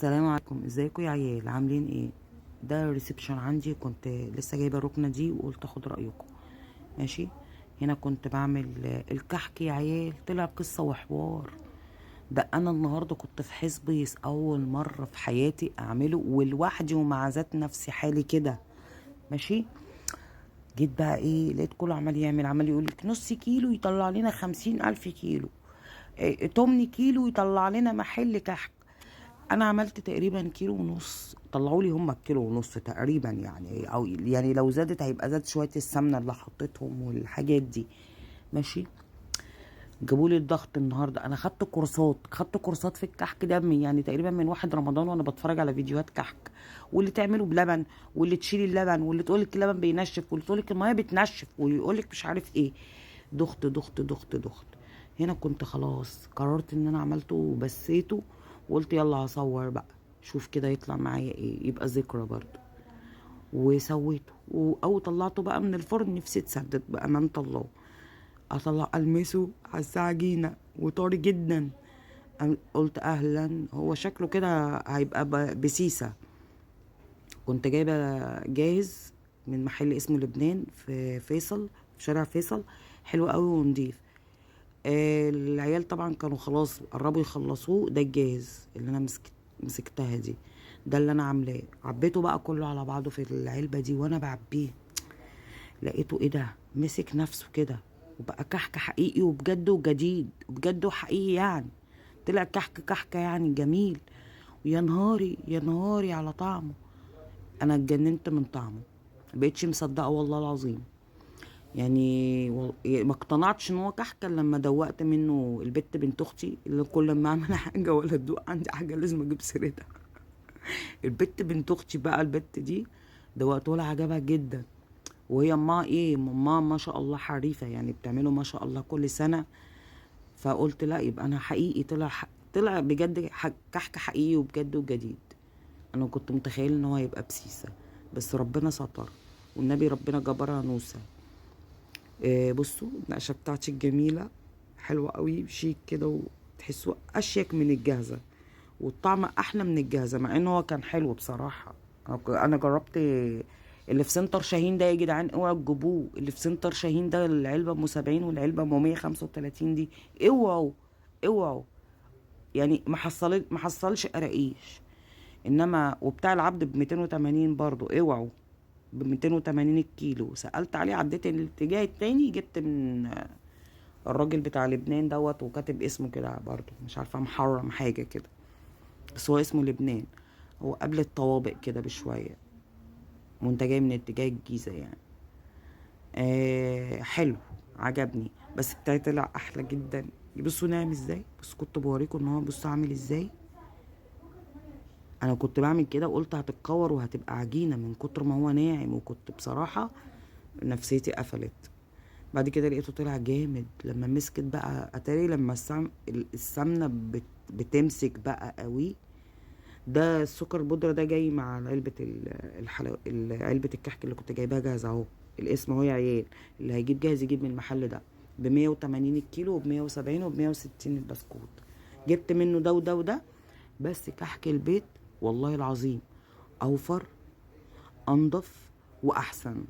السلام عليكم، ازيكم يا عيال؟ عاملين ايه؟ ده ال reception عندي، كنت لسه جايبه الركنه دي وقلت اخد رايكم. ماشي، هنا كنت بعمل الكحك يا عيال، طلع قصة وحوار. ده انا النهارده كنت في حسبيس، اول مرة في حياتي اعمله ولوحدي ومع ذات نفسي حالي كده. ماشي، جيت بقى ايه، لقيت كله عمال يعمل، عمال يقول لك نص كيلو يطلع لنا 50,000 كيلو، إيه، 8 كيلو يطلع لنا محل كحك. انا عملت تقريبا كيلو ونص، طلعوا لي هم الكيلو ونص تقريبا يعني، او يعني لو زادت هيبقى زاد شوية السمنة اللي حطيتهم والحاجات دي. ماشي، جابوا لي الضغط النهارده. انا خدت كورسات في الكحك ده من يعني تقريبا من 1 رمضان، وانا بتفرج على فيديوهات كحك، واللي تعمله بلبن، واللي تشيل اللبن، واللي تقولك اللبن بينشف، واللي تقولك المية بتنشف، واللي يقولك مش عارف ايه. ضغط ضغط ضغط ضغط. هنا كنت خلاص قررت ان انا عملته وبسيته، وقلت يلا هصور بقى، شوف كده يطلع معايا ايه، يبقى ذكرى برضه. وسويته، او طلعته بقى من الفرن، نفسي اتسدد بأمانة الله. اطلع المسه على الساعة عجينه وطري جدا. قلت اهلا، هو شكله كده هيبقى بسيسه. كنت جايبه جاهز من محل اسمه لبنان في فيصل، في شارع فيصل، حلو قوي ونضيف. العيال طبعا كانوا خلاص قربوا يخلصوه. ده الجاهز اللي انا مسكتها دي، ده اللي انا عاملاه. عبيته بقى كله على بعضه في العلبة دي، وانا بعبيه لقيته ايه ده، مسك نفسه كده وبقى كحك حقيقي وبجد وجديد وبجد وحقيقي يعني. طلع كحك كحكه يعني جميل. ويا نهاري يا نهاري على طعمه، انا اتجننت من طعمه، مبقتش مصدقه والله العظيم يعني. ما اقتنعتش ان هو كحك لما دوقت منه البت بنت اختي، اللي كل ما اعمل حاجة ولا تدوق عندي حاجة لازم اجيب سيرتها. البت بنت اختي بقى، البت دي دوقته لها عجبها جدا. وهي امها ايه، امها ما شاء الله حريفه يعني، بتعمله ما شاء الله كل سنة. فقلت لا، يبقى انا حقيقي طلع بجد كحك حقيقي وبجد وجديد. انا كنت متخيله ان هو هيبقى بسيسه، بس ربنا ستر والنبي، ربنا جبرها نوسه. بصوا النقشه بتاعتي الجميلة حلوة قوي، شيك كده، وتحسوه اشيك من الجاهزة، والطعم احلى من الجاهزة، مع ان هو كان حلو بصراحة. انا جربت اللي في سنتر شاهين ده يا جدعان، اوعوا تجيبوه. اللي في سنتر شاهين ده العلبة ام 70 والعلبه ام 135 دي، اوعوا اوعوا يعني، ما حصلش قراقيش. انما وبتاع العبد ب 280 برضو، اوعوا ب 280 الكيلو. سألت عليه، عديت الاتجاه التاني، جبت من الراجل بتاع لبنان دوت، وكاتب اسمه كده برضو، مش عارفة محرم حاجة كده، بس هو اسمه لبنان، هو قبل الطوابق كده بشوية، وانت جاي من اتجاه الجيزة يعني. حلو، عجبني، بس بتاعي طلع احلى جدا. بصوا ناعم ازاي، بس كنت بوريكم ان هو بصوا عامل ازاي. انا كنت بعمل كده وقلت هتتكور وهتبقى عجينة من كتر ما هو ناعم، وكنت بصراحة نفسيتي قفلت. بعد كده لقيته طلع جامد لما مسكت بقى، اتاري لما السمنة بتمسك بقى قوي. ده السكر بودرة ده جاي مع علبة علبة الكحك اللي كنت جايباها جاهزة اهو، الاسم اهو يا عيال، اللي هيجيب جاهز يجيب من المحل ده ب 180 الكيلو وب 170 وب 160 البسكوت. جبت منه ده وده وده، بس كحك البيت والله العظيم اوفر، انضف واحسن.